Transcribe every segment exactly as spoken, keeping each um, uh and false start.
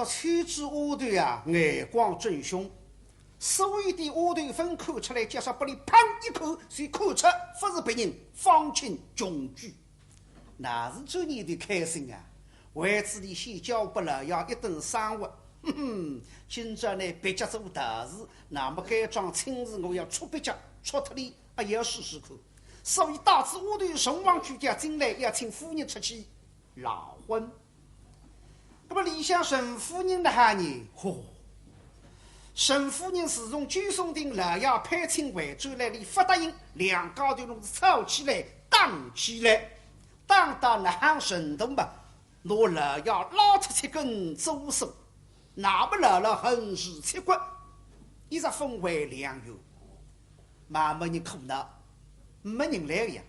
搿采萍丫头啊，眼光真凶，所有的丫头侪看出来，假使拨俚碰一看，就看出勿是别人，方卿穷鬼。那是做人的开心啊，为仔俚先交拨老爷一顿生活。哼哼，今朝呢别家做大事，那么该桩亲事我要出别家，出脱俚，也要试试看。所以带仔丫头从王居家进来，要请夫人出去 赖婚。那么里向陈夫人哪哈呢？嚯，陈夫人自从九松亭老爷配亲回转来，俚勿答应，两家头弄是吵起来，打起来，打到哪哈程度嘛？拿老爷拉出去跟做手，那么老老横竖切割，一直分为两院。慢慢俚苦恼，没人来个呀。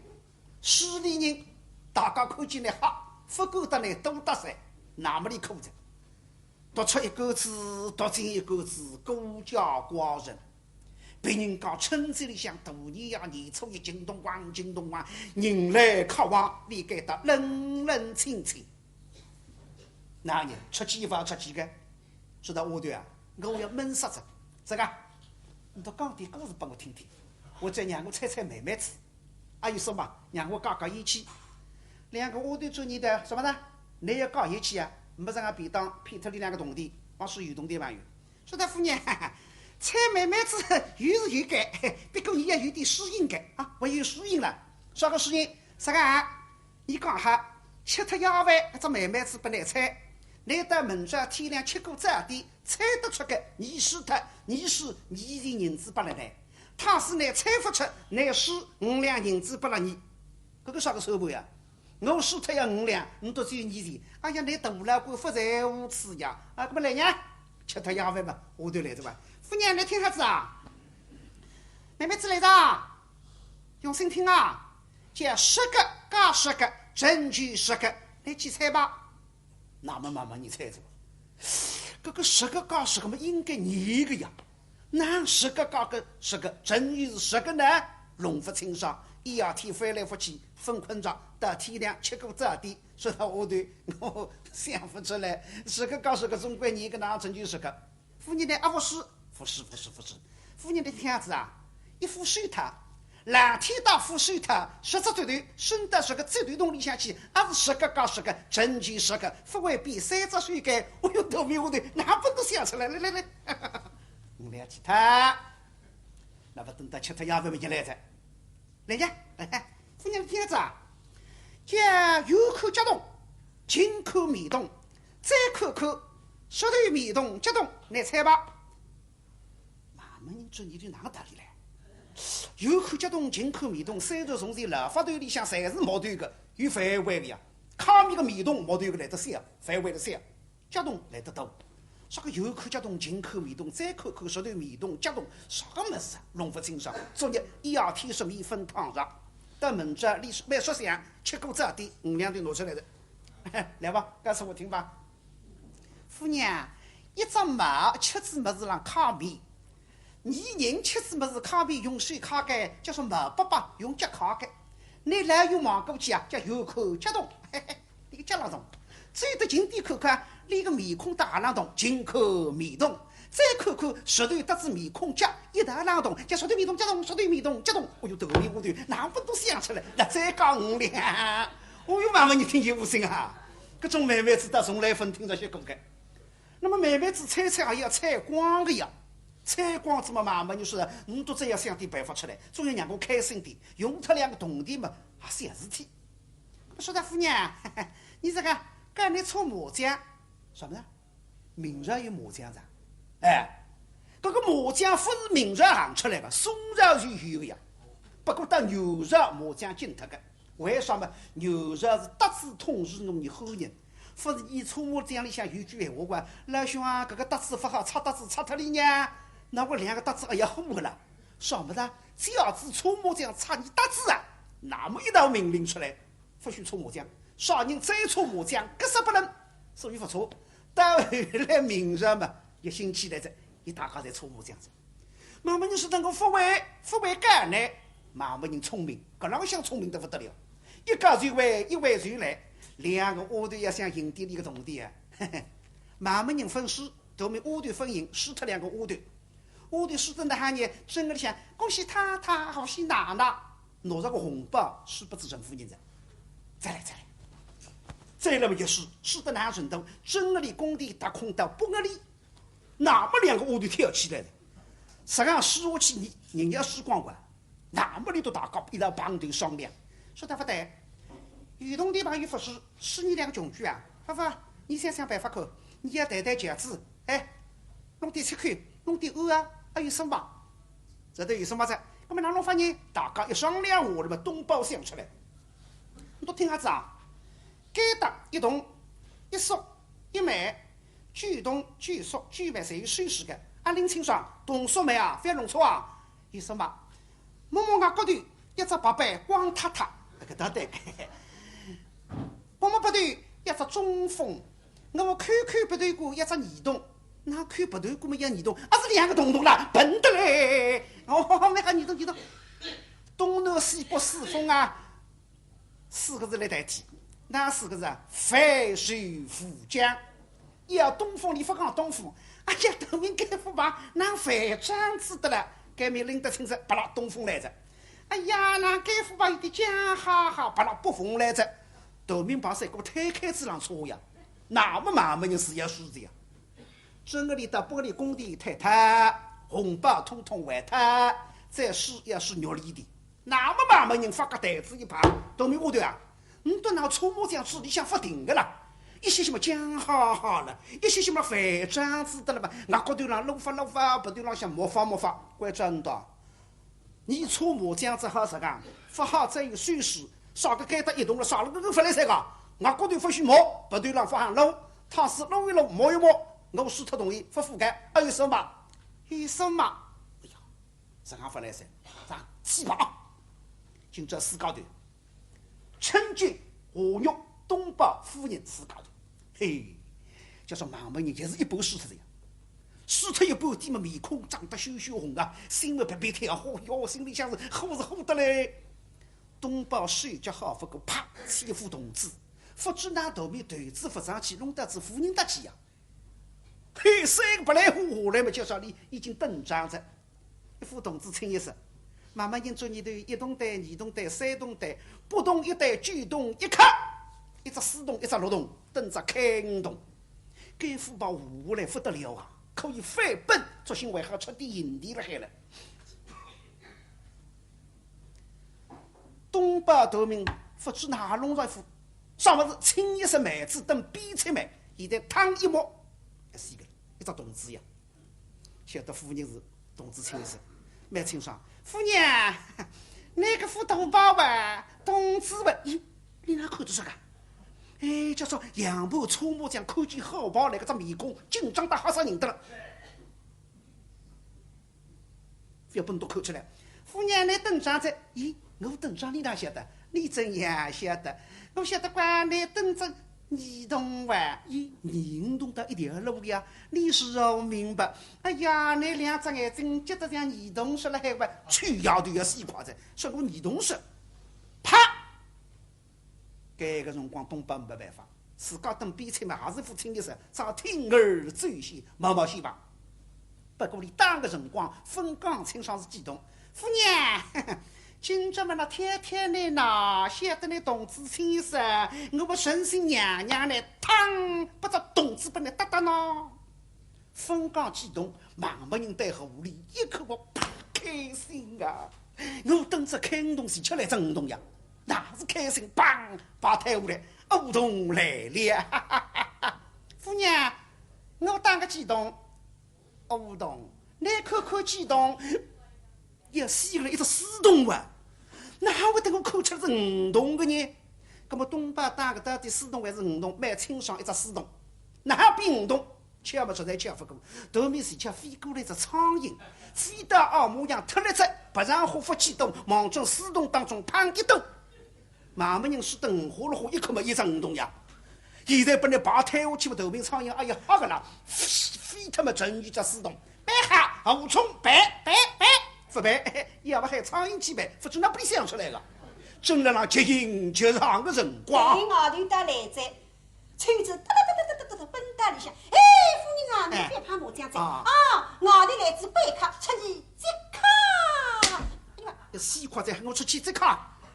势利人，大家看见俚吓，勿敢搭俚多搭讪，那么俚苦哉。独出一个子，独进一个子，孤家寡人。别人家村子里向大年夜年初一，惊动王，惊动王，人来客往，俚该搭冷冷清清。那人出去勿出去个？说道丫头啊，我要闷煞哉。这个，你倒讲点故事拨我听听，或者让我猜猜谜谜子。 还有什么？让我解解厌气。两个丫头做你的什么呢？你要解厌气啊？没人家便当，骗脱你两个铜钿，还是有铜钿朋友。说道夫人，猜谜谜子有是有个，不过你要有点输赢个啊，我有输赢了。啥个输赢？啥个啊？你讲哈，吃脱夜饭，搿只谜谜子拨你猜，你到明朝天亮吃过早点， 猜得出个，你输脱，你输，你一钿银子拨了你。倘使你猜勿出，你输五两银子拨了你。搿个啥个算盘呀？我输脱要五两，你倒只有二钿。哎呀，你大老倌勿在乎此呀！啊，搿么来呀，吃脱夜饭嘛，丫头来哉吧。夫人，你听好仔啊，谜谜子来哉，用心听啊，叫十个加十个，仍旧十个，你去猜吧。 那么慢慢人猜着，搿个十个加十个嘛，应该廿个呀。哪十个加个十个，仍旧是十个呢？弄勿清爽，一夜天翻来覆去，勿困着，到天亮吃过早点，说道丫头，我想勿出来，十个加十个总归廿个，哪仍旧十个？ 夫人呢？啊，勿是，勿是，勿是，勿是。夫人，你听仔啊，一副手套，冷天戴副手套，十只指头，伸到十个指头洞里向去，啊，是十个加十个，仍旧十个，勿会变三只手个。哎哟，倒霉丫头，哪能都想出来，来来来，我来去脱。那么等到吃脱夜饭么就来哉。 来呀，来，夫人听仔啊，叫远看脚动，近看面动，再看看，舌头面动脚动，你猜吧。慢慢人注意点，哪个道理嘞？远看脚动，近看面动，虽然从前老法头里向侪是木头个，有范围个呀。卡面个面动，木头个来得小，范围得小。 脚动来得多。啥个远看脚动，近看面动，再看看舌头面动脚动，啥个物事啊？弄勿清爽。昨日一夜天色面朆晌着，到明朝里蛮说相，吃过早点，五两钿拿出来哉。来吧，告诉我听吧。夫人啊，一只猫吃仔物事浪揩面， 伲人吃仔物事揩面用手揩个，叫做猫伯伯用脚揩个。伲老远望过去啊，叫远看脚动，嘿嘿，俚个脚浪动。走得近点看看，俚个面孔搭浪动，近看面动。再看看舌头搭仔面孔脚一道浪动，叫舌头面动脚动，舌头面动脚动。哦哟，倒霉丫头，哪能都想出来，那再加五两。哦哟，慢慢人听有心啊，搿种谜谜子倒从来朆听着歇过个。 那么谜谜子猜猜也要猜光个呀，猜光仔么慢慢人说，倷都再要想点办法出来，总要让我开心点，用脱两个铜钿嘛，也是小事体。说道夫人，倷这个，跟倷搓麻将，什么呢？明朝有麻将哉？哎，搿个麻将勿是明朝行出来个，宋朝就有个呀。不过到元朝麻将禁脱个，为啥么？元朝是搭子统治弄倷汉人， 勿是伲搓麻将里向有句闲话讲，老兄啊，搿个搭子勿好，拆搭子拆脱俚呢，那我两个搭子也要火个啦。啥物事啊？只要是搓麻将拆倷搭子啊，那么一道命令出来，勿许搓麻将，啥人再搓麻将，格杀勿论，所以勿搓。到后来明朝嘛，也兴起来哉，一大家侪搓麻将哉。 慢慢人说道我勿会，勿会讲呢。慢慢人聪明，搿浪向聪明得勿得了。一家就会，一会就来，两个丫头也想赢点俚个铜钿啊。嘿嘿，蛮门人分尸，头面丫头分人，死脱两个丫头。丫头死脱哪哈呢？正月里向，恭喜太太，贺喜奶奶，拿着个红包，送拨仔陈夫人哉。再来，再来。再来么就是，死脱哪哈程度，正月里工地踏空到八月里，那么两个丫头跳起来哉。实梗死下去，人，人要死光光。 那么俚笃大家一道碰头商量，说得勿对，有铜钿朋友勿是，是你两个穷鬼啊？勿勿，你想想办法看，你要抬抬轿子，哎，弄点吃口，弄点ăn啊，还有什么？这都有什么哉？那么哪弄法呢？大家一商量下来嘛，东宝想出来。你都听下子啊，该搭一铜一粟一稗，九铜九粟九稗侪有收数个。啊，拎清爽，铜粟稗啊，勿要弄错啊。有什么？ 摸摸额角头一只白板光塌塌，搿搭对。摸摸鼻头一只中风，我看看鼻头管一只耳洞，哪看鼻头管么一耳洞，啊是两个洞洞啦，笨得嘞！哦，蛮好，耳洞耳洞，东南西北四风啊，四个字来代替，哪四个字啊？万寿无疆。 要东风，俚勿讲东风。哎呀，头面该副牌，哪万丈子得了，该面拎得清哉，拨拉东风来哉。哎呀，哪该副牌有点僵哈哈，拨拉北风来哉。头面牌赛过推开仔浪错呀，那么蛮门人是要输的呀。正月里到八月里工钿退脱，红包统统还脱，再输要输肉里的。 那么蛮门人发个台子一拍，头面丫头啊，你都拿搓麻将子里向勿停个啦，一歇歇么僵哈哈了，一歇歇么万丈子得了吧，额角头浪露发露发，鼻头浪向摸发摸发，怪真的。你搓麻将子好实梗，勿好再有收数，啥个该搭一动了，啥了个个勿来三个，额角头勿许摸，鼻头浪勿好露，倘使露一露，摸一摸，我输脱铜钿，勿覆盖，还有什么？有什么？哎呀， 实梗勿来三，啥？四牌。今朝四家头，陈进、华玉、东宝夫人四家头。嘿，叫说蛮门人也是一半输脱的呀。输脱一半，搿么面孔涨得血血红啊，心么别别跳，嚯哟，心里向是火是火得嘞。东宝手脚好勿过，啪，搿一副铜子，勿知哪头面头子勿上去，弄到仔夫人搭去呀。 嘿，三个白来虎下来么，叫啥俚已经登场哉。一副铜子清一色，蛮门人做年头一铜对、二铜对、三铜对、八铜一对、九铜一克，一只四铜，一只六铜，等只开五铜。该副牌下来勿得了啊，可以翻本，作兴还好出点银钿辣海了。 东宝头面勿知哪弄着一副，啥物事清一色爿子等边出来，现在汤一摸，要死个，一只铜子呀。晓得夫人是铜子清一色，蛮清爽。夫人，那个副铜牌啊，铜子啊，咦，你哪看得出个？哎，叫说杨波搓麻将看见好牌来，搿只面孔紧张得吓煞人得了。 覅本都看出来。夫人，你登场哉。咦，我登场，你哪晓得？你怎样晓得？我晓得，怪你登场，二铜哇。咦，二铜倒一条路呀，你是好明白。哎呀，你两只眼睛急得像二铜说了海哇，臭丫头要死快哉，说我二铜说。啪！ 搿个辰光东宝没办法，自家等边出嘛，还是勿清一色，只好铤而走险，冒冒险吧。不过俚打个辰光，勿讲清爽是几铜。夫人，今朝么那天天呢，哪晓得你铜子清一色，我勿忍心让让呢，嘡，拨只铜子拨你搭搭呢。 勿讲几铜，蛮门人对屋里一看，我啪，开心啊！我等只开五铜，是吃来只五铜呀，那是开心，砰，牌推下来，五铜来了。夫人，我打个几铜？五铜。你看看几铜？要死了，一只四铜哇！哪会得我看出来是五铜个呢？那么东宝打个到底四铜还是五铜？蛮清爽一只四铜，哪变五铜？ 巧么实在巧勿过，头面是巧飞过来只苍蝇，飞到二模样脱了只，白上花勿几多，望准四铜当中砰一抖。蛮门人是等花了花一口么一只五铜呀。现在拨俚牌推下去么，头面苍蝇，哎呀，吓个啦，飞，飞脱么成一只四铜，白哈，无冲，白，白，白，勿白，要勿喊苍蝇去白，勿知哪里想出来个。正辣浪极兴极爽个辰光，外头到来哉， 抽子哒哒哒哒哒哒哒奔到里向，哎，哎。覅怕麻将哉。啊。哦，外头来仔贵客，出去接客。哎呀，要死快哉，喊我出去接客。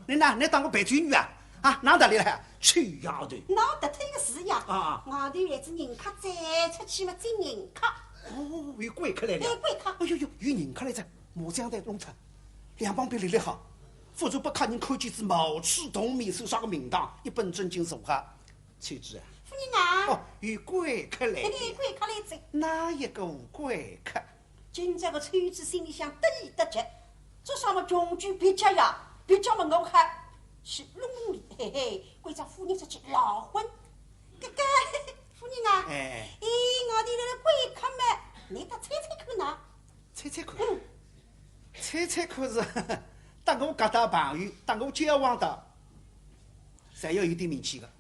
你呢？你当我陪酒女啊？啊，哪搭里来？臭丫头。喏，得脱一个字呀。啊。外头来仔人客哉，出去嘛接人客。哦，有贵客来了。哎，贵客。哎呦呦，有人客来哉，麻将台弄脱。两旁边立立好，否则拨客人看见仔毛刺同面，算啥个名堂？一本正经坐好。 翠芝啊。夫人啊。哦，有贵客来了。哎，贵客来哉。哪一个贵客？今朝个翠芝心里向得意得极，做啥么穷鬼蹩脚呀，蹩脚么我还是弄弄伊，嘿嘿，关照夫人出去闹混。这个，夫人啊，哎。咦，外头来了贵客么，你倒猜猜看呐。 猜猜看。嗯。猜猜看是，搭我交道朋友，搭我交往的，侪要有点名气的。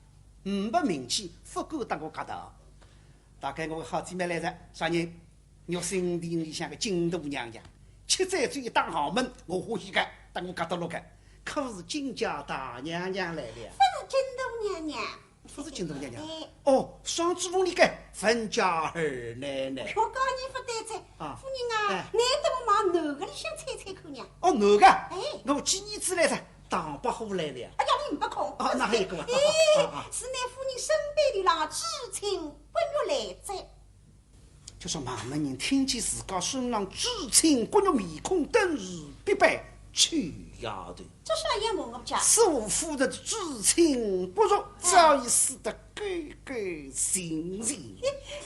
呒不名气，勿敢搭我交道。大概我好姊妹来哉，啥人？玉心殿里向个金大娘娘，吃醉酒一打豪门，我欢喜个，搭我交道落个。可是金家大娘娘来了。勿是金大娘娘。 勿是金大娘娘。哎。哦，双珠峰里个文家二奶奶。我讲你勿对哉，啊。夫人啊，哎。你搭我往男个里向猜猜看呀。哦，男个？哎。我寄儿子来哉，唐伯虎来了呀。哎呀，你呒不空。啊，哪一个啊？哎，啊，啊。是你夫人身边的啦，知青骨肉来哉。 就说嘛，那人听见自家身浪知青骨肉面孔，顿时必白，臭丫头。这是哪样么？我讲。是我夫人的知青骨肉，嗯。早已死得干干净净。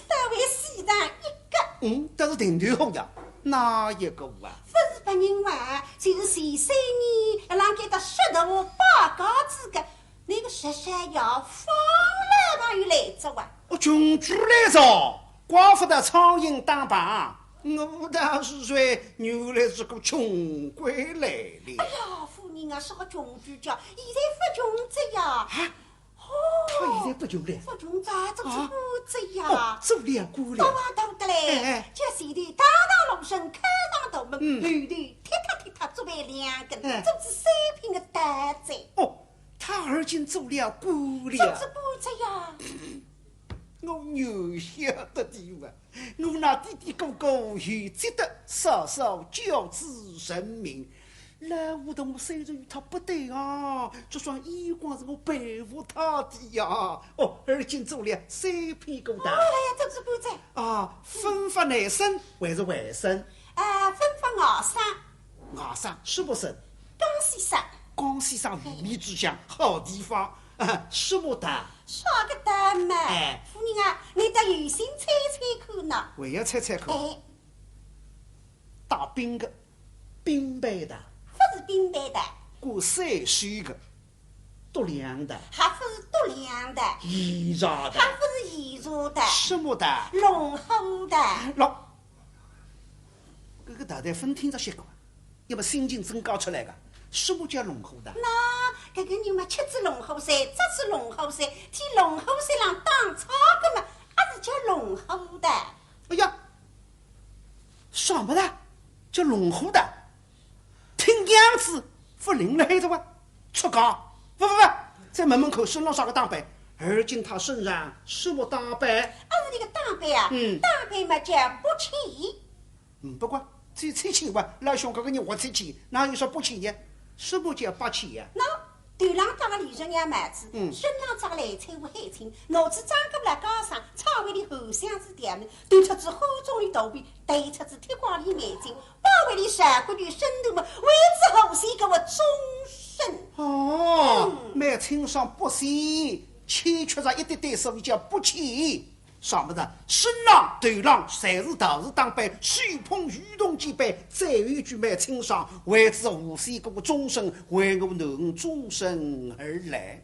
单位死人一个。嗯，但是顶头好呀，哪一个啊？不是别人哇，就是前三年，让给他石头八嘎子个，那个十三爷方老朋友来着哇。哦，穷鬼来着。 怪勿得苍蝇打棚，我倒是说原来是个穷鬼来了。哎呀，夫人啊，是个穷鬼家，现在勿穷哉呀。啊？哦，他现在勿穷了？勿穷哉，做仔官哉呀。哦，做了官了。大啊大得嘞，哎，哎。叫前头堂堂老生开上大门，嗯。后头踢踏踢踏做为两根，哎。做仔三品个大哉。哦，他而今做了官了。做仔官哉呀。 我原晓得的嘛，我那点点个个有积德，少少教子成名。老糊涂，我虽然与他不对啊，这双眼光是我佩服他的呀。哦，而今做了三品个大。哦，哎呀，做仔官哉。啊，分发内省还是外省？啊，分发外省。外省，什么省？江西省。江西省鱼米之乡，好地方。啊，什么大？ 啥个大嘛？哎。夫人啊，你倒有心猜猜看呐。还要猜猜看。哎。带兵个，兵备大。不是兵备大。管三省个，督粮大。还不是督粮大。盐茶大。还不是盐茶大。什么大？龙虎大。龙 搿个大大勿听着歇个啊，要么心情增加出来个，什么叫龙虎大？那搿个人嘛，吃仔龙虎菜，着仔龙虎衫，替龙虎衫浪打草个嘛，也是叫龙虎大。哎呀，啥么大？叫龙虎大？听样子勿灵了海着哇。 出家？勿勿勿，再问问看身浪啥个打扮。而今他身上什么打扮？啊，是那个打扮啊，嗯。打扮嘛叫不起。嗯，不过，最出气哇，老兄搿个人活出气，哪有说不起呢？什么叫不起呀？喏，头浪戴个李十娘帽子，嗯。身浪着个蓝彩湖海青，拿仔张哥来高上，唱会里荷香子调门，头出仔花棕里肚皮，戴出仔铁框里眼睛， 包围里山谷里深度么，为之后世给我终身。哦，嗯。蛮清爽不起，欠缺着一点点，所以叫不起。啥么子？身浪头浪侪是道士打扮，手捧雨桐几杯，再有一句蛮清爽，为之后世给我终身，为我囡儿终身而来。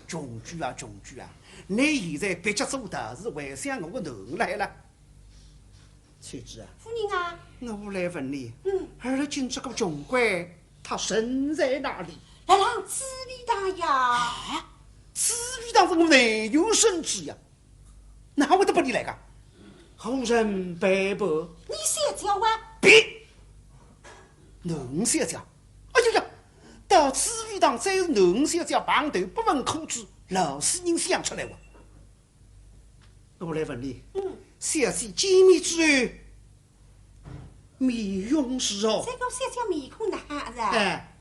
穷鬼啊，穷鬼啊，你现在别家做道士，还想我囡儿来了？ 翠芝啊，夫人啊。我来问你，嗯。而今这个穷鬼，他身在哪里？辣辣紫薇堂呀。啊？紫薇堂是我内院圣旨呀，哪会得拨伊来个？何人陪伴？你小姐啊。别！囡小姐？哎呀呀，到紫薇堂再是囡小姐碰头，不问可知，老死人想出来哇。 我来问你，嗯。小姐见面之后，面容如何？这个小姐面孔哪哈是啊？哎。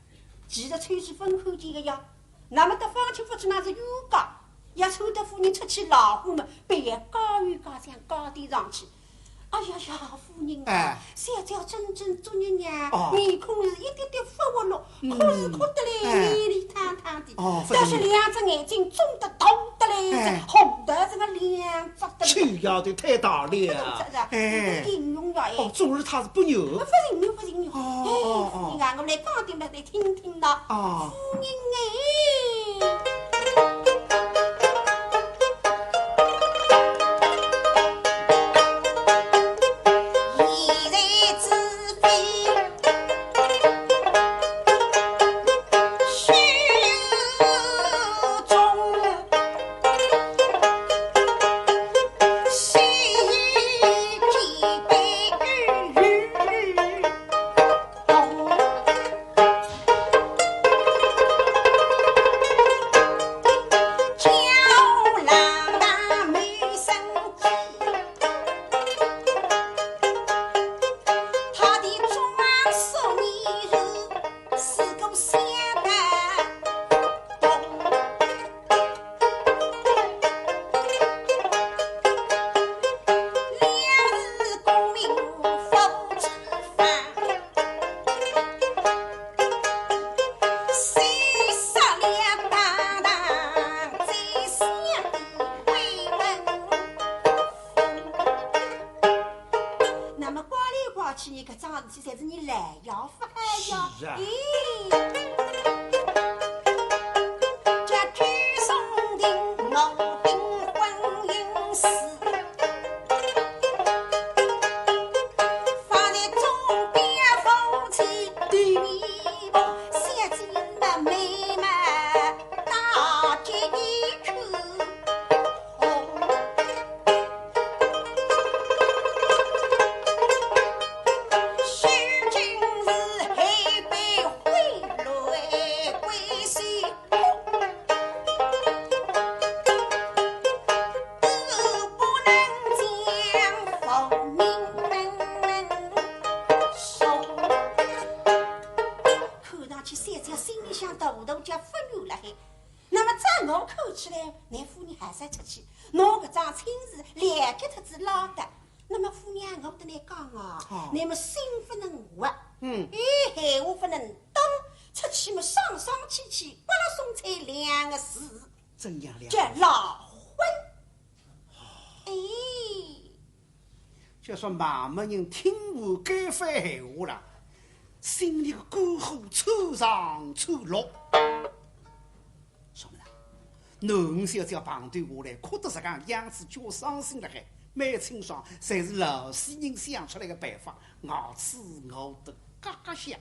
其实出去勿看见个呀，那么到方卿勿知哪是冤家，要穿得夫人出去老虎么，别家冤家像家底上去。哎呀呀，夫人啊，哎。小姐真正作孽呀，哦。面孔是一点点勿活络，嗯。哭是哭得来，哎。眼泪汤汤的，哦，勿容易。但是两只眼睛肿得大得来，哎。红得这个两只得来。臭丫头太大了。是啊，哎。你个形容呀，哎。哦，总是她是不牛。勿形容，勿形容。哦，哎，哦，哦。夫人啊，我来讲点么，来听听呐。哦。夫人哎。 那么刮来刮去，你搿桩事体侪是你来呀，勿好呀？是啊。咦，叫举送定，我定婚姻事。 看上去小姐心里向大大叫勿愿了嘿。那么照我看起来，㑚夫人还是出去，拿搿桩亲事了结脱仔拉倒。那么夫人啊，我搭㑚讲啊，哦。㑚么心勿能活。嗯。哎，闲话勿能当，出去么爽爽气气，刮辣松脆两个字。怎样两个字？叫赖婚。哎。 就说妈妈人听完该番闲话了，心里个肝火窜上窜落。说么呢，囡儿小姐碰头下来，哭得实梗样子，叫伤心了海，蛮清爽，侪是老死人想出来个办法，牙齿咬得 嘎嘎响。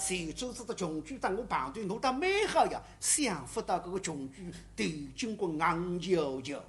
前头仔个穷鬼搭我碰头，我倒蛮好呀，想勿到搿个穷鬼头颈骨硬翘翘。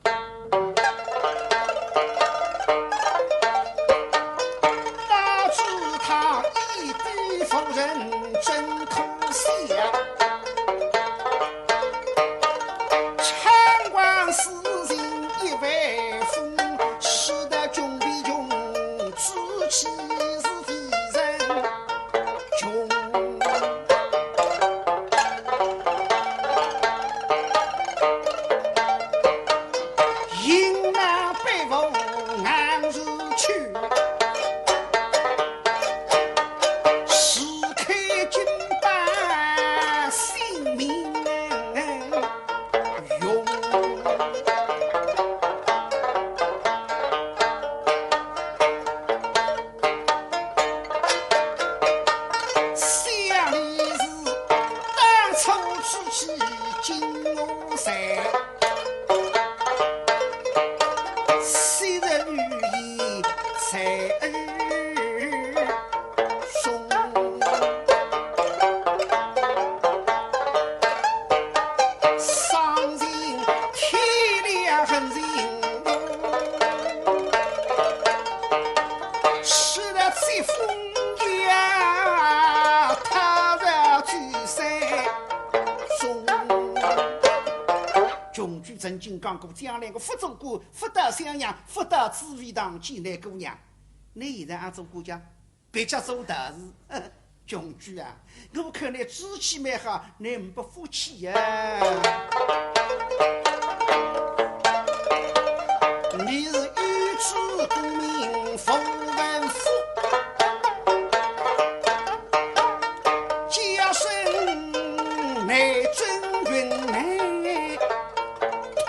吐出去金乌山，昔日语言在耳中。伤心天亮恨人。 是的，这封呀，他的聚散中。穷举曾经讲过，将来我勿做官，勿到襄阳，勿到紫薇堂见㑚姑娘。㑚现在阿做官家，别家做道士，穷举啊， 我看㑚志气蛮好，㑚呒不福气呀。你是有志功名不问福，家生难真运难通。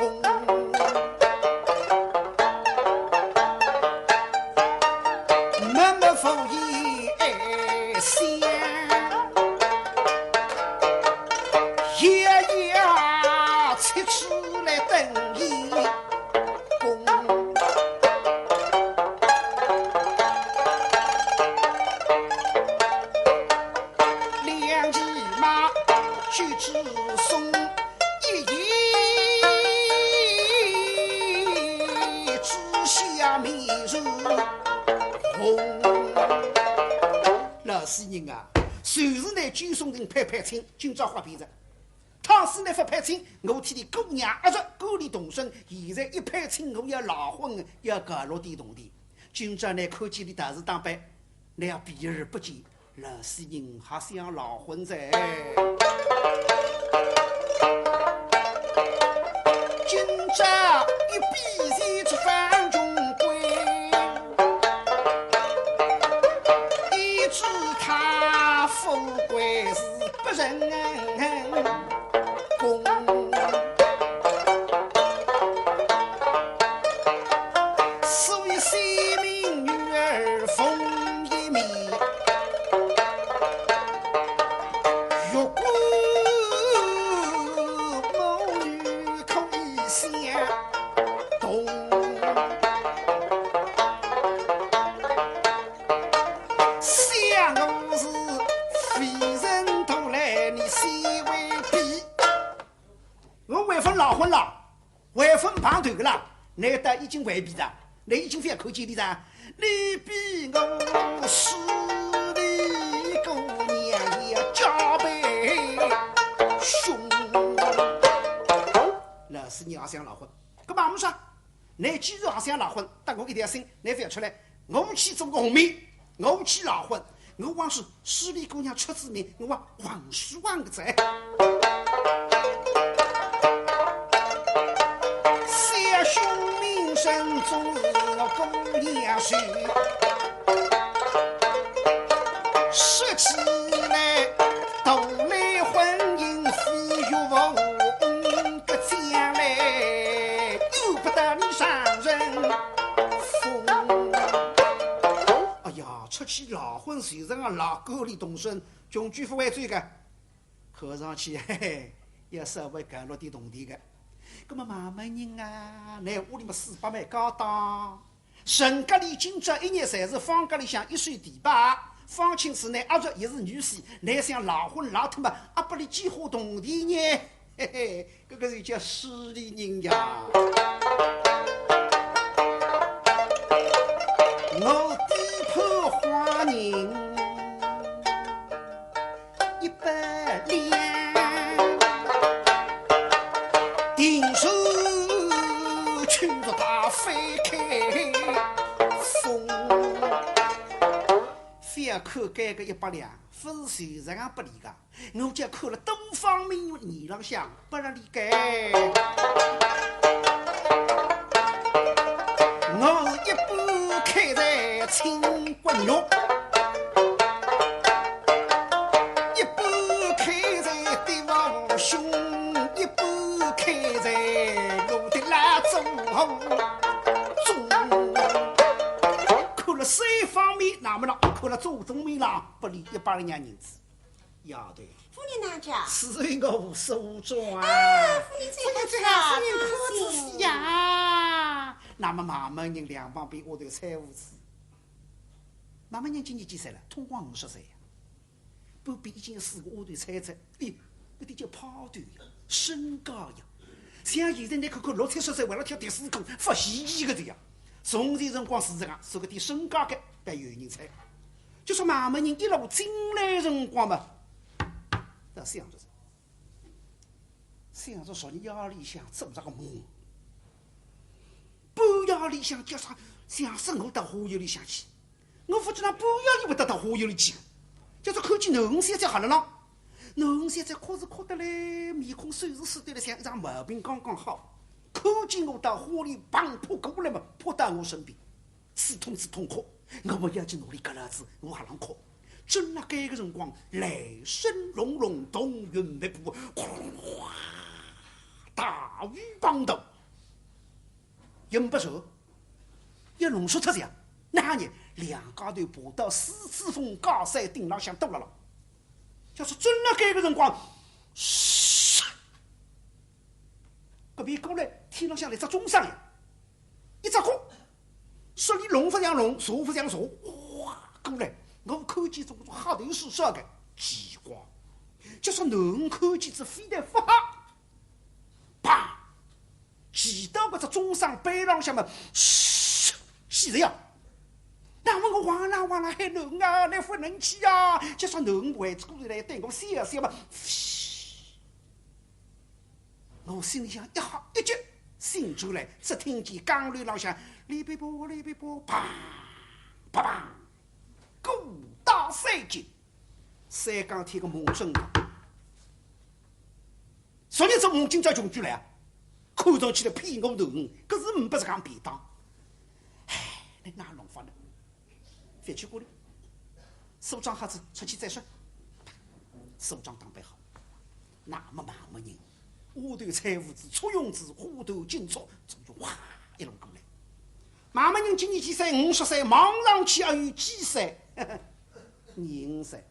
默默无言想， 夜夜切齿来等伊公。两骑马就只送一夜，之下面如虹。老实人啊，就是拿九松亭配配亲，今朝发脾气。 倘使倷勿配亲，我替倷姑娘阿侄，姑里动身，现在一配亲，我要赖婚，要搞落点铜钿。今朝倷看见俚道士打扮，倷要避而不见，老实人还想赖婚哉。今朝一比前只方穷鬼，一知他富贵是 不成功。所以先命女儿逢一面，月光母女可以相同。 想我是非人都来你先为避。我还朆赖婚了，还朆碰头个了，倷倒已经回避了，倷已经覅看见俚了，你比我势利姑娘也加倍凶。老实人也想赖婚，搿么没啥。 倷既然也想赖婚，搭我一条心，倷覅出来，我去做个红媒，我去赖婚，我还是势利姑娘出仔名，我还横竖横个哉。小兄名声总是我姑娘谁？ 说起来，到来婚姻非玉无，个将来由不得你丈人封。哎呀，出去赖婚，随人啊赖个里动身，穷鬼勿会追个。看上去，嘿嘿，也稍微搞落点铜钿个。那么妈妈人啊，倷屋里么四百万家当， 陈家里今朝一日侪是方家里向一手提拔，方卿是倷阿侄也是女婿，倷想赖婚赖脱么，阿拨俚几化铜钿呢？嘿嘿，搿个就叫势利人呀。我底盘花银 一百两，定是去着大飞开风。覅看该个一百两，勿是随人也拨俚个，我叫看了多方面面浪向 拨俚个。我是一半开在清骨玉，一半开在德王兄，一半开在我的老祖宗。看了三方面，那么呢，看了祖宗面浪，拨俚一百两银子。丫头，夫人哪家？是我所中啊。啊，夫人最好哉啊，夫人可知呀？那么妈妈人两旁边丫头搀扶仔。妈妈人今年几岁了？通光五十岁呀。旁边已经有四个丫头搀仔，哎，搿点叫派头呀，身价呀。像现在侬看看六七十岁还辣跳迪斯科，勿稀奇个哉呀。从前辰光是实梗，说搿点身价个，该有人搀。就说妈妈人一路进来辰光嘛，倒想着哉，想着昨日夜里向做着个梦，半夜里向叫啥，像是我到花园里向去，我勿知道半夜里会得到花园里去，叫做看见囡儿小姐还辣浪。囡儿小姐哭是哭得来，面孔瘦是瘦得来，像一场毛病刚刚好。看见我到花园里碰扑过来嘛，扑到我身边。 是痛是痛哭，我么要紧拿俚夹牢仔，我还啷哭。正辣该个辰光，雷声隆隆，动云密布，哗啦啦，大雨滂沱，也勿说，也弄说脱哉呀。哪能两家头爬到狮子峰假山顶浪向躲辣浪？要是正辣该个辰光，嘘，隔壁过来，天浪向来只钟声呀。 一只脚，说俚弄勿像弄，坐勿像坐，哗过来，我看见搿种吓头势啥个，奇怪，就说囡儿看见仔非但勿吓，啪，骑到搿只钟声背浪向嘛，嘘，死哉呀！那么我哇啦哇啦喊囡儿啊，来勿能去呀，就说囡儿回过来对我笑笑嘛，嘘。 我心里向一吓一急，醒转来，只听见江楼浪向哩噼啪哩噼啪，砰，砰砰，鼓打三更，三更天个梦真个。昨日做梦今朝穷鬼来啊，看上去来骗我囡儿，搿是呒不实梗便当。唉，倷哪弄法呢？ 覅去顾俚，梳妆好仔出去再说。梳妆打扮好，那么妈妈人，丫头搀扶仔，簇拥仔，花团锦簇，从中哗一路过来。妈妈人今年几岁？五十岁，望上去还有几岁？廿五岁。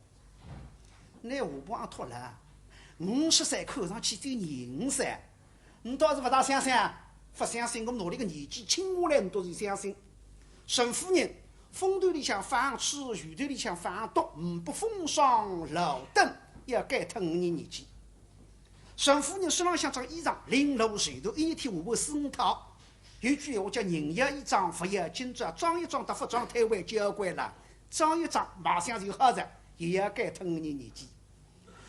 倷下巴也脱了，五十岁看上去只有廿五岁。 倷倒是勿大相信啊？勿相信，我拿倷个年纪称下来，倷倒是相信。陈夫人，风头里向放吹，雨头里向放掇，呒不风霜劳顿，也该脱五年年纪。陈夫人身浪向着衣裳，绫罗绸缎，一日天换换四五套。有句闲话叫人要衣装，佛要金装，装一装搭勿装推扳交关了，装一装马上就好哉，也要该脱五年年纪。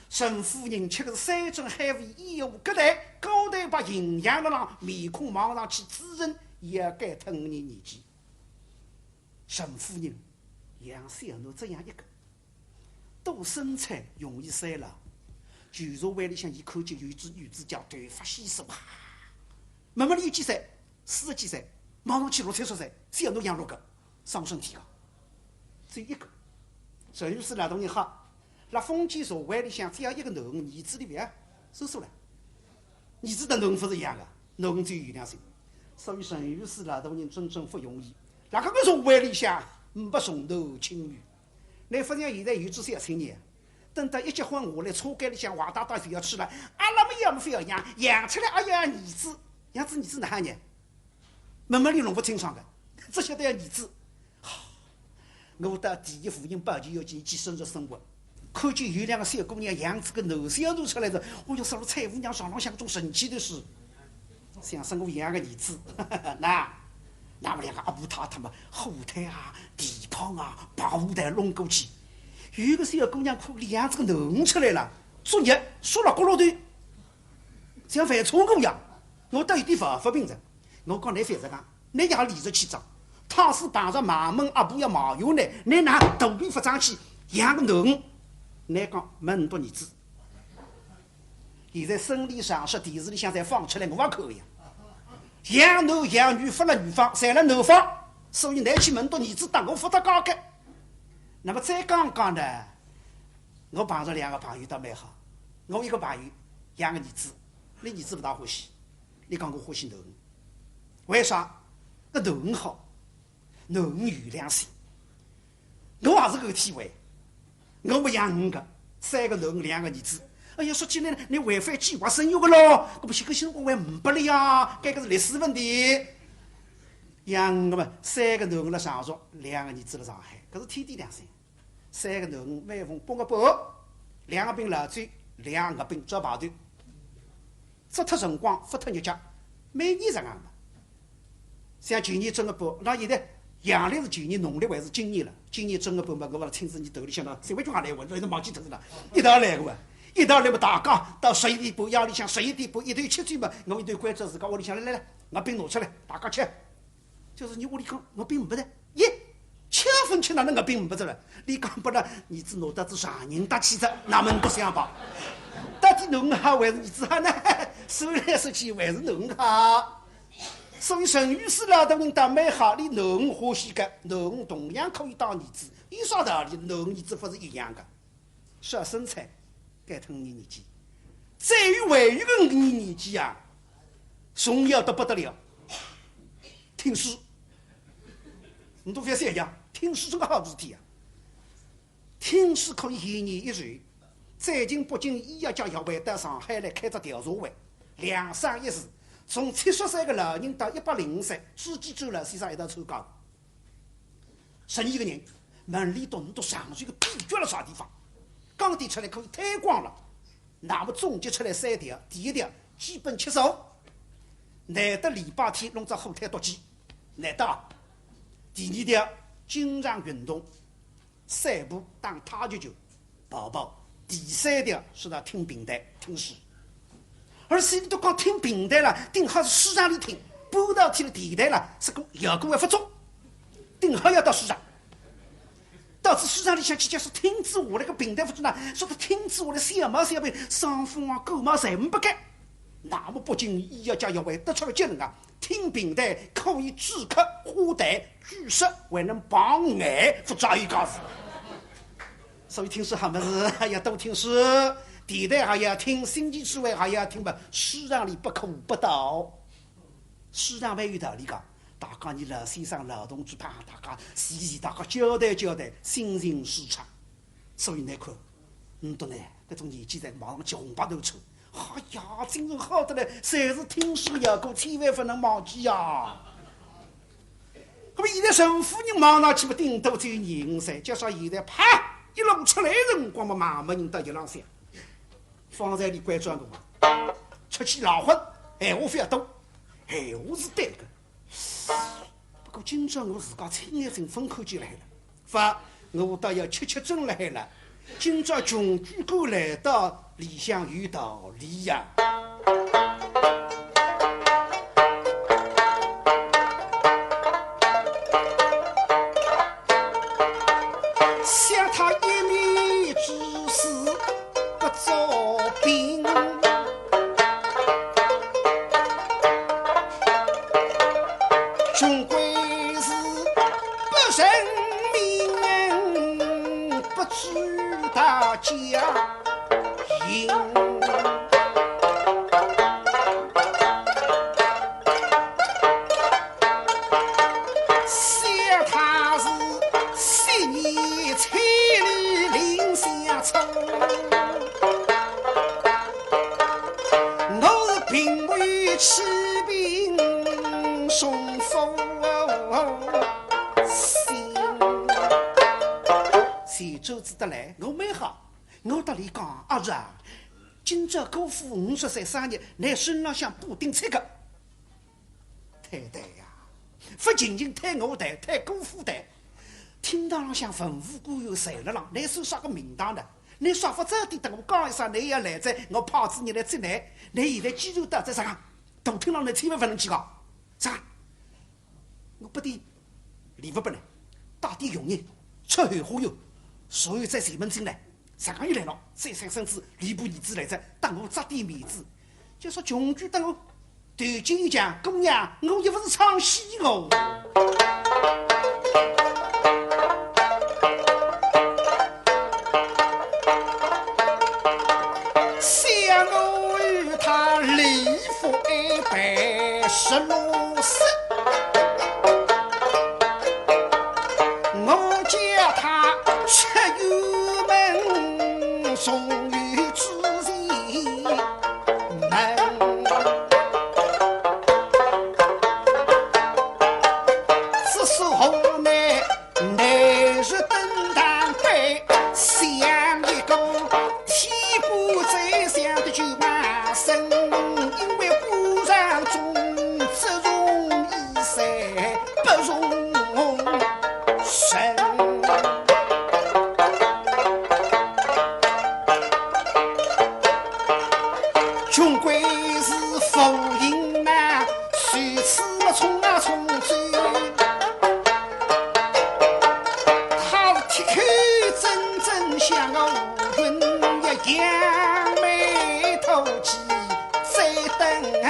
陈夫人吃个是山珍海味，衣服各类，高头白，营养勒浪，面孔望上去滋润，也该脱五年年纪。陈夫人养小囡这样一个，多身材容易衰老，旧社会里向伊看见有一只女子叫头发稀疏啊，问问伊有几岁，四十几岁，望上去六七十岁，小囡养六个。 伤身体个，只有一个。陈御史老大人好，辣封建社会里向只要一个囡儿，儿子里覅说说了，儿子搭囡儿勿是一样个，囡儿最有良心。所以陈御史老大人真正勿容易，辣搿个社会里向呒不重男轻女。倷勿像现在有种小青年，等到一结婚下来，车间里向坏搭搭就要去了，阿拉么要么勿要养，养出来也要儿子，养仔儿子哪能呢？ 问问伊弄勿清爽个，只晓得要儿子。我到第一妇人保健院去深入审问，看见有两个小姑娘养仔个囡小囡出来哉，我要说了，采萍娘床浪向搿种神气的事，像是我养个儿子。那，那么两个阿婆太太嘛，火腿啊、蹄髈啊、白舞台弄过去，有一个小姑娘看见养仔个囡出来了，作孽，缩了角落头，像犯错误一样，我倒有点勿服平哉。 我讲倷覅实梗，倷也理直气壮，倘使碰着妈妈阿婆要埋怨倷，倷哪肚皮勿争气，养个囡，倷讲问倷儿子。现在生理常识电视里向侪放出来，我也看呀。养男养女勿辣女方，侪辣男方，所以倷去问倷儿子，搭我勿搭界个。那么再讲讲呢，我碰着两个朋友倒蛮好，我一个朋友养个儿子，伊儿子勿大欢喜，伊讲我欢喜囡。 为啥？搿囡好，囡有良心。我也是搿个体会，我么养五个，三个囡儿，两个儿子。哎呀，说起来呢，倷违反计划生育个咯，搿么歇歇歇我还呒不了呀，搿个是历史问题。养个嘛，三个囡儿辣常熟，两个儿子辣上海，搿是天地良心。三个囡儿每逢八月半，两个病老走，两个病早跑脱。 折脱辰光，勿脱日脚，每年实梗个。像前年正月半，那现在阳历是前年，农历还是今年了？今年正月半嘛，我勿是亲自伲头里向头，随便句闲话，我都忘记脱了，一道来个哇，一道来嘛，大家到十一点半，夜里向十一点半，一头吃酒嘛，我一头关照自家屋里向，来来来，月饼拿出来，大家吃。 就是伲屋里讲，月饼呒不哉，咦，吃也勿吃，哪能月饼呒不哉了？俚讲拨俚儿子拿得仔丈人搭去哉，那么倷想吧，到底囡儿好还是儿子好呢？说来说去还是囡儿好。所以陈御史老大人倒蛮好，俚囡儿欢喜个，囡儿同样可以当儿子，有啥道理？囡儿儿子勿是一样个？ 小生哉，该脱五年年纪。再有还有个五年年纪啊，重要得不得了。听书，倷侪覅想呀，听书是个好事体啊。听书可以延年益寿。最近北京医药界要会到上海来开只调查会，两省一市，从七十岁个老人到一百零岁，书记周老先生一道参加。 十二个人，问俚笃，倷笃常熟个秘诀辣啥地方？讲点出来可以推广了。那么总结出来三条，第一条，基本吃素，难得礼拜天弄只火腿笃鸡，难得啊。第二条，经常运动，散步，打太极拳， 跑跑。第三条是要听评弹，听书。而且俚笃讲听评弹了，顶好是书场里听，半导体个电台了，是个效果还勿足，顶好要到书场。到仔书场里向去，假使听仔下来个评弹勿足呢，说得听仔下来小毛小病，伤风啊、感冒侪呒不个。那么北京医药界要会得出个结论啊， 听评弹可以止咳化痰，祛湿，还能防癌，勿止一个字。所以听书好么事，还要多听书，电台还要听，新奇趣味还要听嘛，书场里不可不到。书场蛮有道理个，大家伲老先生、老同志帮大家，谢谢大家交代交代，心情舒畅。 所以倷看，倷笃呢，搿种年纪哉马上吃红白头抽。哎呀，精神好得来，侪是听书效果，千万勿能忘记呀。那么现在陈夫人望上去嘛，顶多只有廿五岁，加上现在啪一路出来辰光嘛，蛮没人到一浪向。方才俚关照我嘛，出去闹混，闲话勿要多，闲话是对个。 不过今朝我自家亲眼睛勿看见辣海了，勿，我倒要吃吃准辣海了。今朝穷鬼敢来到，里向有道理呀。想他一面之词不作凭。 穷鬼是不成名，不知大家行。想他是昔年千里林相冲。 我是并未起兵送夫心。前奏子得来，我蛮好，我搭俚讲，阿是啊，今朝姑父五十岁生日，倷身浪向补丁七个。 太太呀，勿仅仅太我太，太姑父太。厅堂浪向文武官员侪辣浪，倷算啥个名堂呢？倷啥勿早点搭我讲一声，倷也来哉，我派仔人来接倷。倷现在既然到哉，啥讲？大厅浪倷千万勿能去讲。啥？我拨点礼物拨倷，带点用人，出后花园，所有再前门进来。 啥讲又来了，再三声子，礼部儿子来哉，搭我扎点面子。就说穷鬼搭我，头颈一僵，姑娘，我又勿是唱戏哦。想我与他礼服安排十六色，我叫他出远门。穷鬼是浮云呐，如此么冲啊冲去，他是铁口铮铮像个乌云，也扬眉吐气在登门。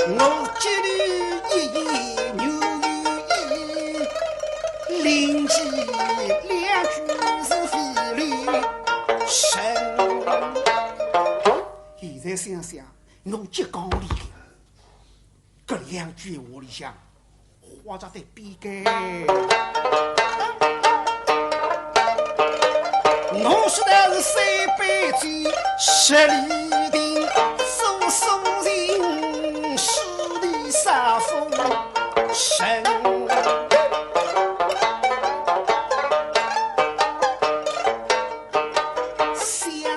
我这里一言牛一，灵机两句是非里神。现在想想，我结讲理，搿两句话里向，花着在边界。我说的是三杯酒，十里亭，做苏秦，十里杀夫人。 想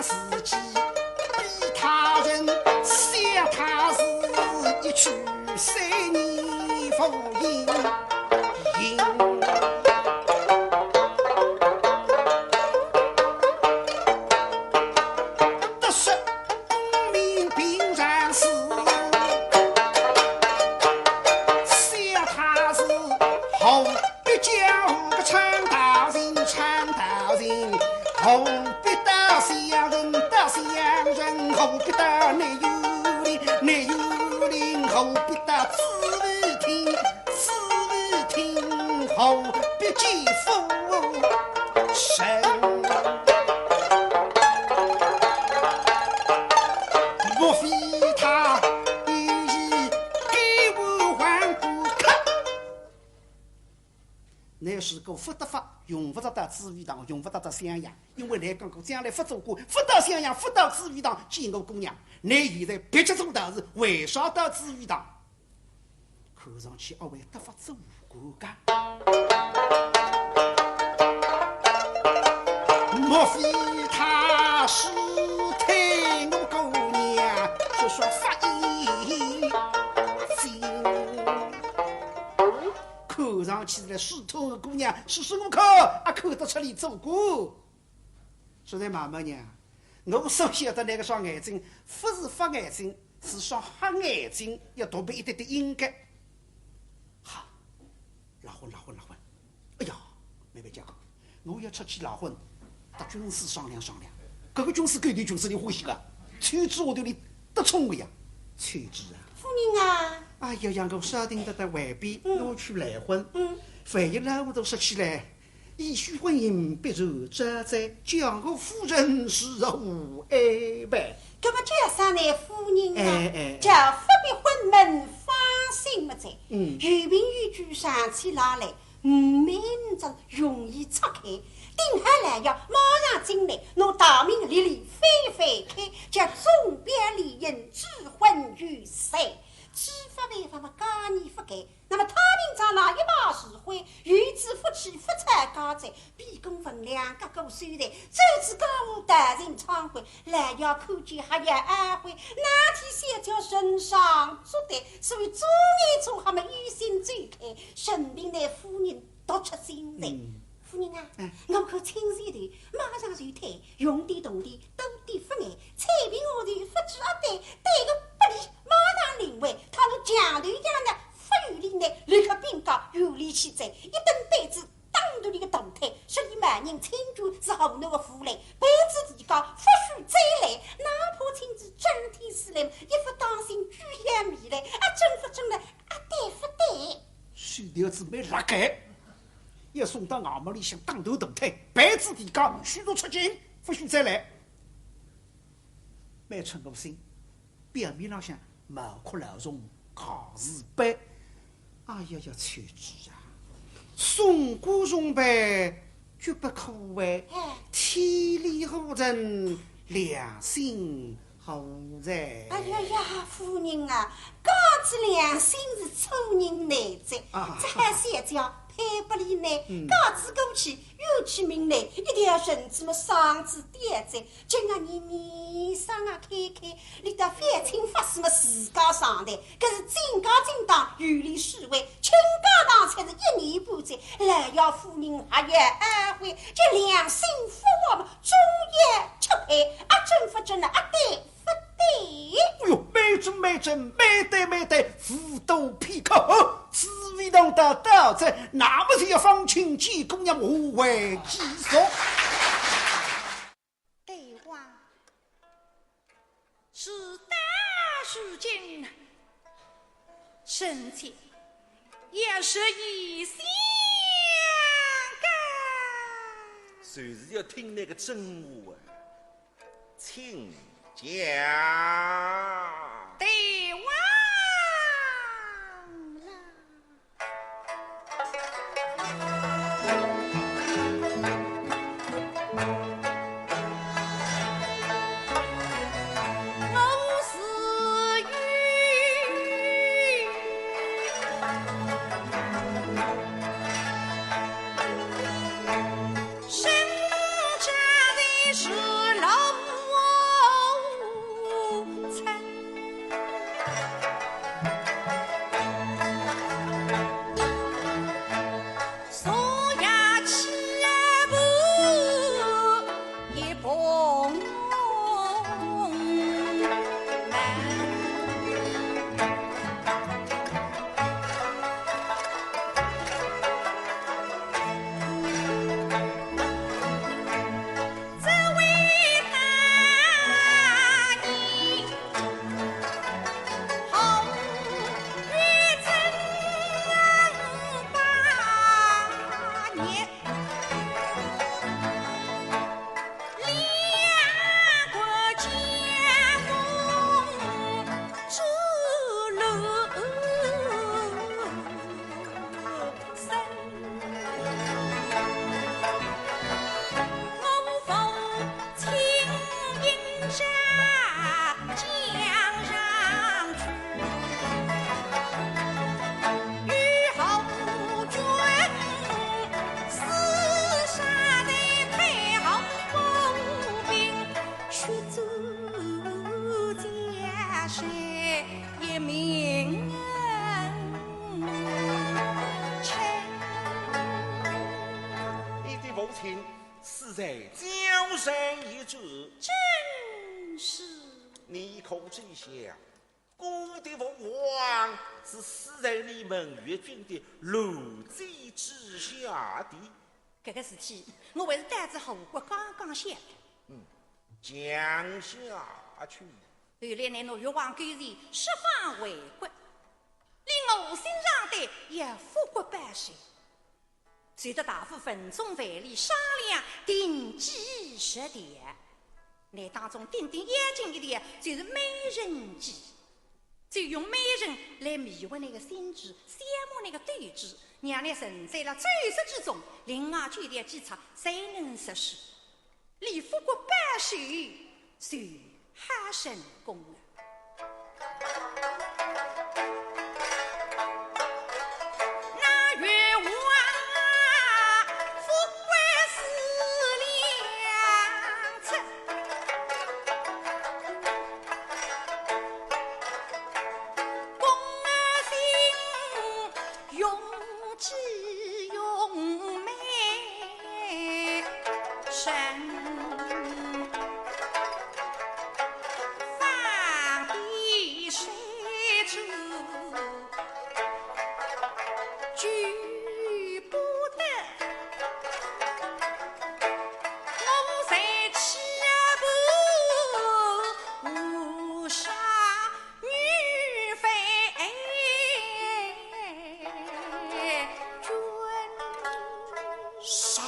自己比他人，想他是一去三年无影影。得失功名平常事，想他是好 别叫个唱道情，唱道情，何必到相声，到相声，何必到南园里，南园里，何必到紫薇厅，紫薇厅，何必见夫人？莫非他有意给我还个客？ 乃是个勿得法，用勿着到紫薇堂，用勿着到襄阳，因为乃讲过将来勿做官，勿到襄阳，勿到紫薇堂见我姑娘。乃现在别去做道士，为啥到紫薇堂？看上去阿会得法做官个。莫非他是替我姑娘说说法医经？ 看上去是来试探我姑娘，试试我看，啊，看得出俚做官。实在慢慢呢，我所晓得那个双眼睛，勿是法眼睛，是双黑眼睛，要多备一点点应该。哈，拉昏，拉昏，拉昏。哎呀，没办法讲，我要出去拉昏，搭军师商量商量。搿个军师狗头军师，俚欢喜个，抽子下头俚得宠个呀，抽子啊。夫人啊， 哎呀呀，我说定得到外边，嗯。我去赖婚。嗯。万一赖婚都说起来，一许婚姻必然这在叫我夫人是无碍呗。搿么叫啥呢，夫人啊？哎，哎，哎。叫勿必婚门放心么哉。嗯。有凭有据上去拿来， 呒没搿种容易拆开，顶好来呀，马上进来，拿大门里里翻翻开，叫钟表里应，指婚有三，几法办法嘛，假意勿改。那么他明朝哪一把是婚，有子夫妻勿拆家哉，比公分两个个虽然，这次讲我大人昌婚，来呀看见还要安徽，哪天小姐身上做的，所以做也做好么，一心走开， 顺便拿夫人独出心裁。嗯。夫人啊，哎。我看亲事头，马上就退，用点铜钿，多点勿碍，彩屏下头勿知阿对，对个勿利，马上另外，倘若强头强呢，勿有理呢，立刻禀告有理去哉，一顿板子打断俚个大腿，说俚卖人亲眷是河南个府来，板子提高，勿许再来，哪怕亲自张天师来，一勿当心举下面来，啊，准勿准呢？ 啊，对勿对？手头子没拉开，要送到衙门里向打断大腿，板子提高，驱逐出境，勿许再来。蛮称我心，表面浪向毛阔老虫，告示板。哎呀呀，छोटी啊，送官送板， 绝不可为，哎。天理何在，良心何在？哎呀呀，夫人啊，讲起良心是做人难哉，啊。这还是要叫对勿哩呢，嗯。嫁仔过去，远去门来，一条绳子么，双子吊在，今啊年年双啊开开，俚搭反清发素么自家上台，搿是进家进当有理是为，亲家堂才是一年半载，老爷夫人还要安慰，这良心发话么，总要吃亏，阿准勿准啊？阿对 勿对。哎哟，蛮准蛮准，蛮对蛮对，无多片刻。哦，紫薇堂到到哉，那么就要方卿见姑娘，我为其说。对话，事到如今，臣妾也是一心个。就是要听那个真话啊。 请讲。对王郎。我是有 身家的是老臣，所以岂不一蓬门？ 这位大人，好一真八年，两国结盟之路。 身。我奉请缨甲将上去，与后军厮杀的太后兵，血战江山。 一命。你的父亲死在交战一战，正是。你可知晓，孤的父王是死在你们越军的乱箭之下的。搿个事体，我还是到仔吴国刚刚晓得。嗯，讲下去。 后来乃拿越王勾践释放回国，令我先生对也复国拜师，随着大夫文种、范蠡商量定计设条。乃当中顶顶要紧一条，就是美人计。就用美人来迷惑那个心智，消磨那个斗志，让你沉醉了酒色之中，另外九条计策才能实施。 你复国拜师，就好成功了。那越王啊，复国是良策，功名 用计用美人，放的谁知，救不得。我在起步，无上 女非君。啥？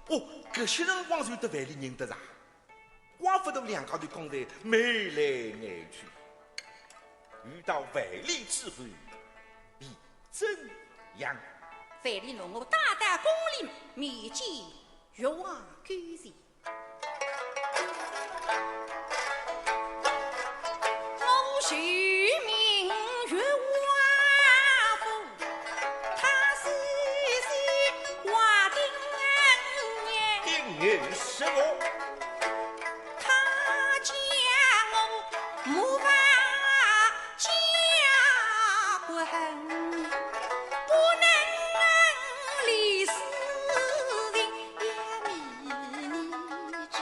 哦，搿歇辰光就搭范蠡认得哉？怪勿得两家头刚才眉来眼去。遇到范蠡之后，你怎样？范蠡拿我带到宫里面见越王勾践。 我受命越王府，他是是我。他将我没法嫁过，不能离世情也迷你知。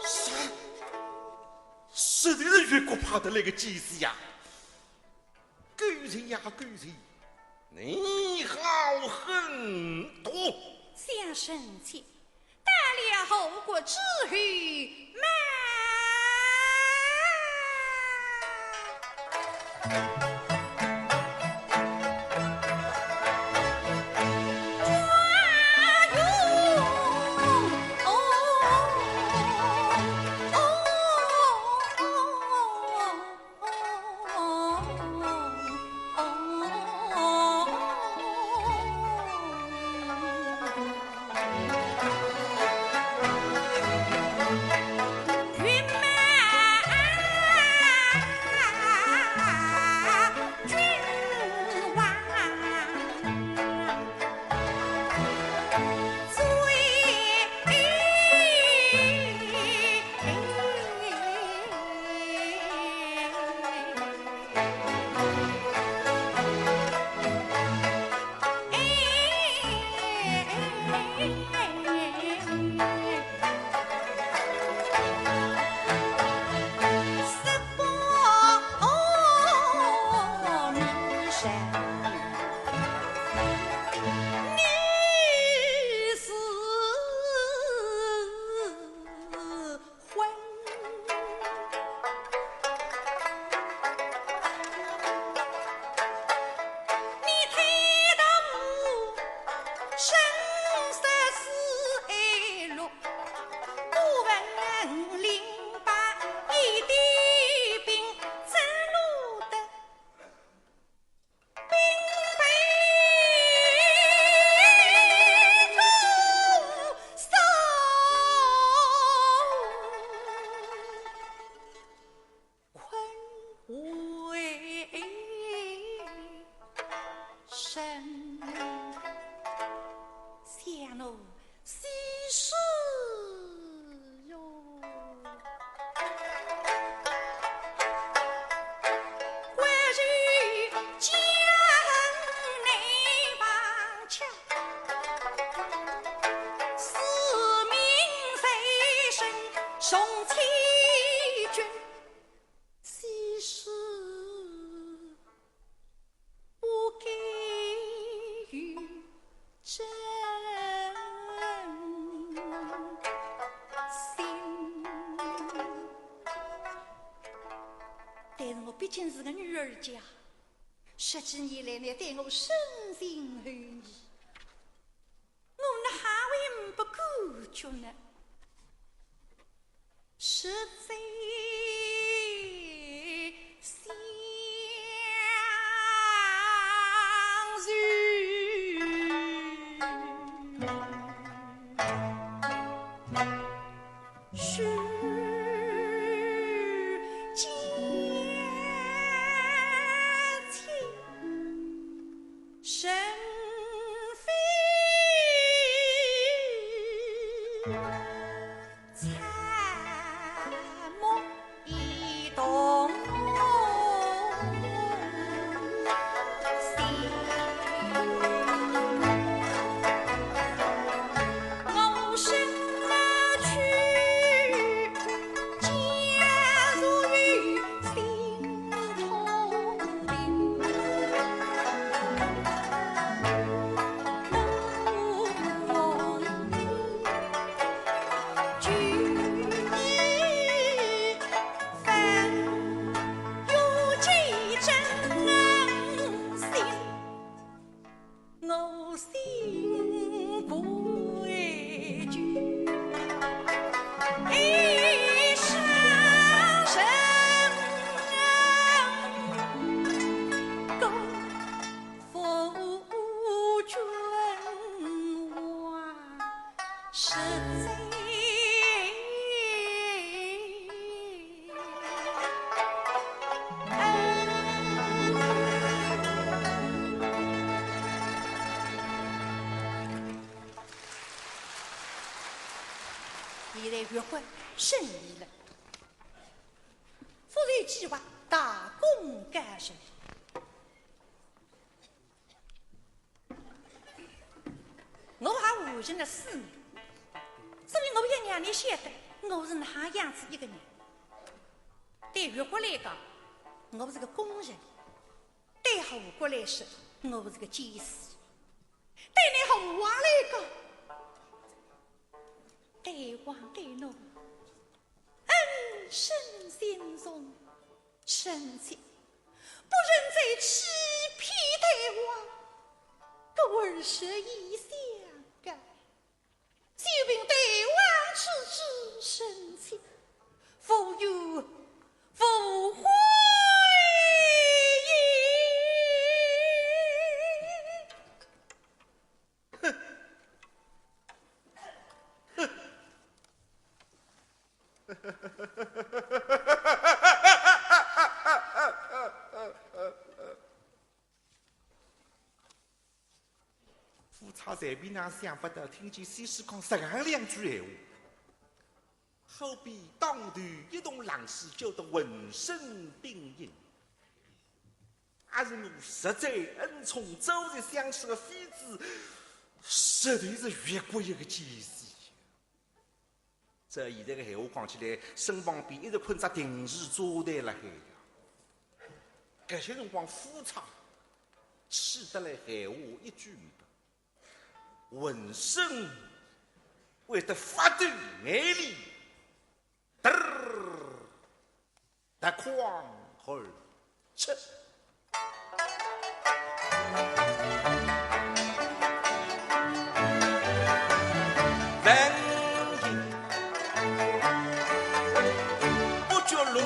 是，是的，是越国派的那个奸细呀。狗贼呀，狗贼，你好狠毒！想臣妾，到了吴国之后嘛，但是我毕竟是个女儿家，十几年来，倷对我深信厚义，我哪会勿感激呢？实在想如胜利了。夫人计划大功告成。我还完成了使命，所以我要让你晓得我是哪样子一个人。对越国来讲，我是个功臣；对吴国来说，我是个奸细；对你吴王来讲，对王对侬恩深情重，臣妾不忍再欺骗大王，故而实言相告。就凭大王处置，臣妾无怨无悔也。夫差随便哪想勿到，听见先生讲实梗两句闲话，好比当头一桶冷水，浇得浑身冰瀴。阿是我实在恩宠，朝夕相处的妃子，实在是越国一个奸细。 照现在个闲话讲起来，身旁边一直困只定时炸弹辣海呀。搿歇辰光夫差气得来闲话一句没，浑身会得发抖，眼泪嘚儿 夺眶而出。文英不觉乱。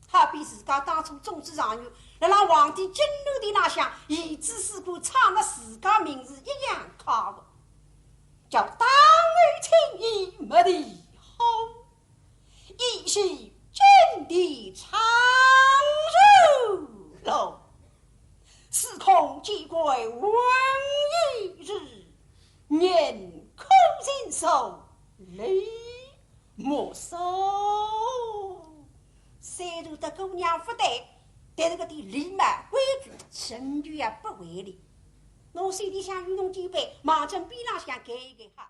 好比自家当初中仔状元，辣辣皇帝金銮殿浪向，一支诗歌唱了自家名字一样快活，叫当头青衣没地好，一袭金殿长寿楼，司空见惯问一日，人可尽收礼 没收。虽然搭姑娘勿对，但是搿点礼貌规矩，仍旧也勿违礼。侬心里向有侬几杯，望准边浪向搿一搿好。